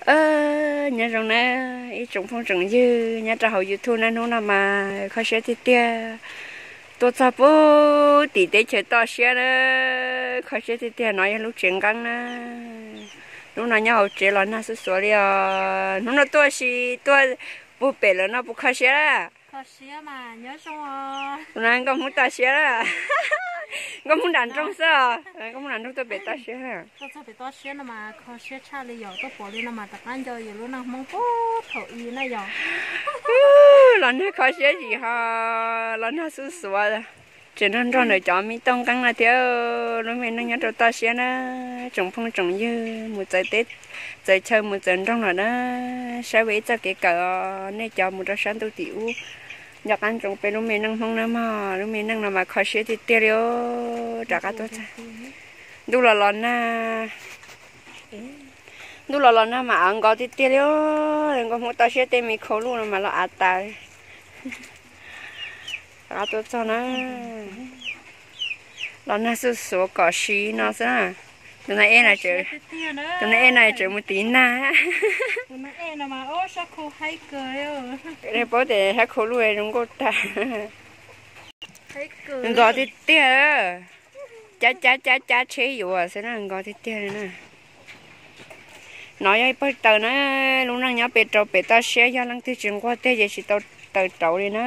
Nyob zoo na ib tsoom phooj tsoom ywg nyob rau hauv YouTube na, hnub no mas kho siab tiag tiag. Tuaj txog puag tim teb chaws toj siab na, kho siab tiag tiag. No yog lub tsev nqeeb na. Hnub no nyob hauv tsev los nag xuj xuav li os. Hnub no tuaj si tuaj puag pem lawm no puas kho siab? Tus no nkauj Hmoob toj siab, nkauj Hmoob nram nroog xwb os, nkauj Hmoob nram nroog tuaj pem toj siab. Los nag kho siab zim ho los nag xuj xuav, tseem nrog nrog ntawm cov me tooj nqeeb no thiab. Lub me neej nyob rau toj siab na, tsoom phooj tsoom ywg mus txawv teb txawv chaw mus txawv nroog lawm na, saib ua ib txoj kev kawm os. Nej cov mus rau sab ntuj tim ub, nco qab ntsoov peb lub me neej Hmoob na mog. Lub me neej no mas kho siab tiag tiag li os. Rov qab tuaj txog ntuj los los nag, ntuj los los nag mas av nkos tiag tiag li os. Nkauj Hmoob toj siab tej me khau luj no mas los av tas. Rov qab tuaj txog na, los nag xuj xuav kom siv no xwb na. Tus no ej, tus no ej no tseem mus tiv nag. Nej paub tias sab khau luj zoo nkauj tag. Nkos tiag tiag, cab cab cab cab tsheb yuav xwb na, nkos tiag tiag li na. No yog ib pawg taws na, lub neej nyob pem rau pem toj siab yog leej twg tsis nquag tiag ces tsis tau taws rauv li na.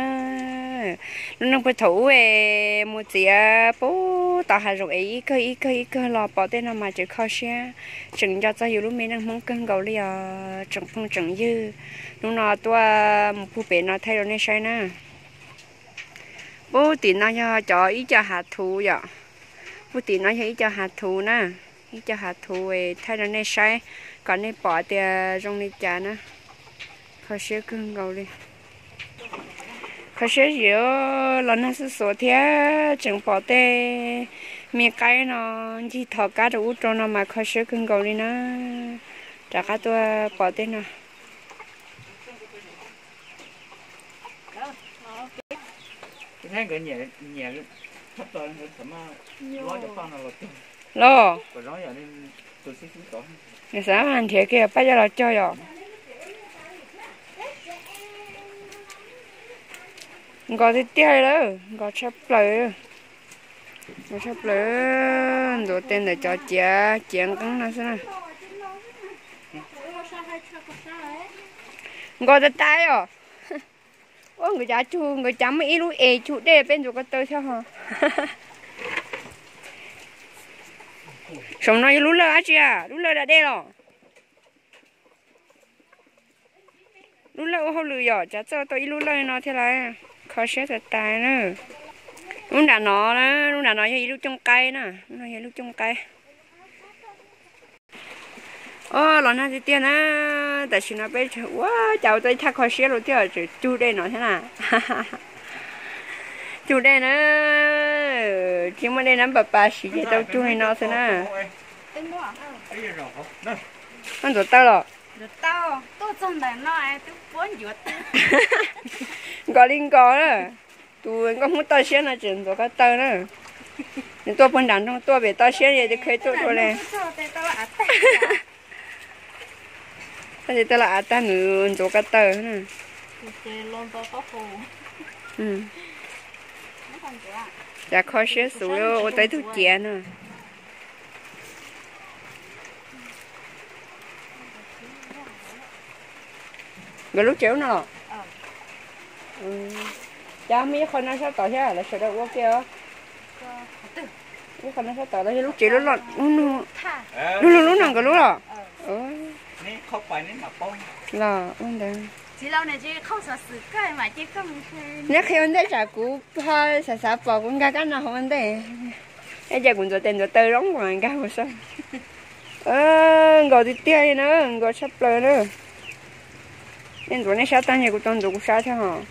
Lub neej pag thaum ub es mus txiav puag tom hav zoov es ib kawg ib kawg ib kawg los pom tej no mas tseem kho siab, tseem nco txog yus lub me neej Hmoob kawg nkaus li os tsoom phooj tsoom ywg. Hnub no tuaj mus puag pem no thaij rau nej saib na. Puag tim no yog cov ib co hav thuv yom. Puag tim no yog ib co hav thuv na, ib co hav thuv thaij rau nej saib kom nej pom tias zoo li cas na. Kho siab kawg nkaus li. Kho siab zim, los nag xuj xuav thiab tseem pom tej me qaib no ncig thov kab rau ub rau no mas kho siab kawg nkaus li na. Rov qab tuaj pom tej no. Los, nws xav nrhiav kiag pab coj los cog yom. Nkos tiag tiag li lawm, nkos tshaj plaws, nkos tshaj plaws. Ntxuav tes ntawm cov ciav ciav nqeeb no xwb na. Nkos tas tas os. Ua nkawd cav cug, nkawd cav muaj ib lub es cug dej peb ntxuav ko taw thiab ho. Saum no yog lub lawj dab tsi a? Lub lawj da dej los? Lub lawj ua hauj lwm yom, cav txawj tau ib lub lawj no thiab lauj. Kho siab tas tas na. Lub nram no na, lub nram no yog ib lub cooj qaib na, lub no yog ib lub cooj qaib. Os, los nag tiag tiag na. Tam sim no peb ua cas ua tau ib thaj kho siab lawm thiab, tseem cug dej no thiab na. Cug dej na, tsis muaj dej na, npam pas siv ces tau cug li no xwb na. Koj ntxuav taw los? Nkos li nkos na. Tus nkauj Hmoob toj siab no tseem ntxuav ko taw na. Nws tuaj puag nram nroog tuaj pem toj siab es tus kheej tuaj dua li. Tsis tau los av tag nws ntxuav ko taw na. Cas kho siab xus ua tau ib tug ciav na. Nkawd lub tsev ub no los? Cas muaj ib qho no sab tod thiab, lawv sawv daws ua kiag os. Ib qho no sab tod los yog lub tsev loj loj, lub lub lub no nkawd lub los? Los ua ntawd. Neb qhia ua ntej tsam kuv ho xav xav pom kuv nkag kab no hauv ua ntej. Es ces kuv ntxuav tes ntxuav taw zoo nkauj nkag hauv sab. Nkos tiag tiag li na, nkos tshaj plaws na. Nej ntxuav nej sab tag ces kuv tau ntxuav kuv sab thiab hos.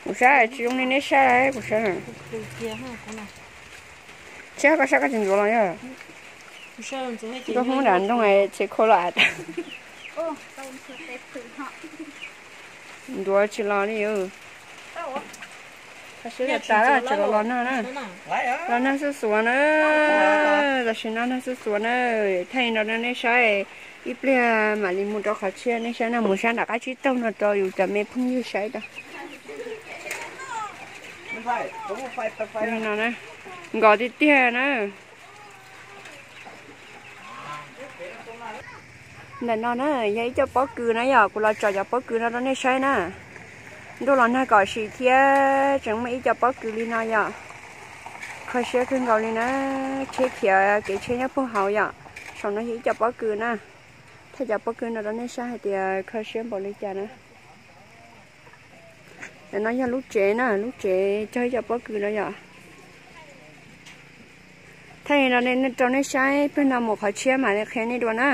Kuv sab tsis zoo li neb sab, kuv sab. Tsis koj sab koj tsis ntxuav los yog? Nkauj Hmoob nram nroog tsev khau los av tag. Ntxuav tsis los li. Siab tas tas, tseem los los nag na. Los nag xuj xuav na. Tam sim no nag xuj xuav na. Thaij no rau nej saib, ib pliag mam li mus rau qhov tshiab, nej saib no, mus saib nram qab tsib taug no rau yus cov me phooj ywg saib rau. Li no na, nkos tiag tiag na. Ntawm no na, yog ib co pob kws na yom, kuv los tsom cov pob kws no rau nej saib na. Ntuj los nag kom sim thiab tseem muaj ib co pob kws li no yom. Kho siab kawg nkaus li na, tsheb khiav kev tsheb nyob puag hauv yom. Saum no yog ib co pob kws na. Thaij cov pob kws no rau nej saib hais tias kho siab npaum li cas na. Ntawm no yog lub tsev na, lub tsev cog ib co pob kws no yom. Thaij no rau nej saib, pliag no mus qhov tshiab mam li qhia nej dua na.